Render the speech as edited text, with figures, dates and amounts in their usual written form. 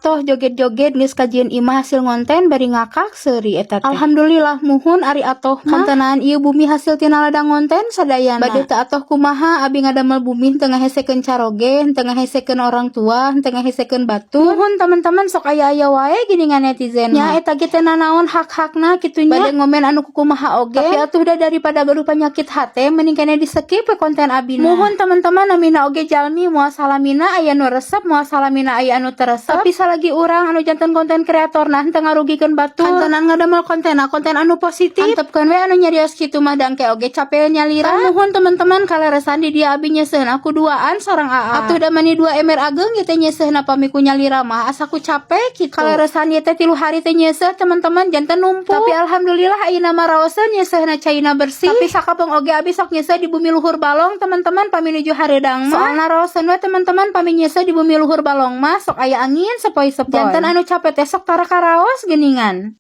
Toh joget-joget geus kajieun imah hasil ngonten bari ngakak, seuri eta teh. Alhamdulillah, muhun ari atoh mah. Kantenan ieu bumi hasil tina ladang ngonten sadayana. Bade teu atoh kumaha, abi ngadamel bumi teu ngahesekeun caroge, teu ngahesekeun orang tua, teu ngahesekeun batur. Muhun teman-teman, sok aya-aya wae geuningan netizen. Nya eta ge teh nanaon hak-hakna kitu nya. Bade ngomen anu kukumaha oge. Tapi atuh da daripada gaduh penyakit hate, mending keneh di skip we konten abina. Muhun teman-teman, namina oge jalmi, moal salamina aya nu resep, moal salamina aya anu teu resep. Tapi salagi urang anu janten konten kreator nah teu ngarugikeun batur. Kantenan ngadamel konten konten anu positif. Antepkeun we anu nyarios kitu mah, da engke oge capek nyalira. Muhun teman-teman, kaleresan di dia abi nyeuseuhna ku duaan sareng aa. Atuh da mani dua ember ageng ieu teh nyeuseuhna, pami ku nyalira mah asa ku capek kitu. Kaleresan ieu teh 3 hari teh nyeuseuh, teman-teman, janten numpuk. Tapi alhamdulillah ayeuna mah raoseun nyeuseuhna, caina bersih. Tapi sakapeung oge abi sok nyeuseuh di bumi luhur balong, teman-teman, pami nuju hareudang mah. Soalna raoseun we, teman-teman, pami nyeuseuh di bumi luhur balong mah sok aya angin sepoi-sepoi. Janten anu capek teh sok tara karaos geuningan.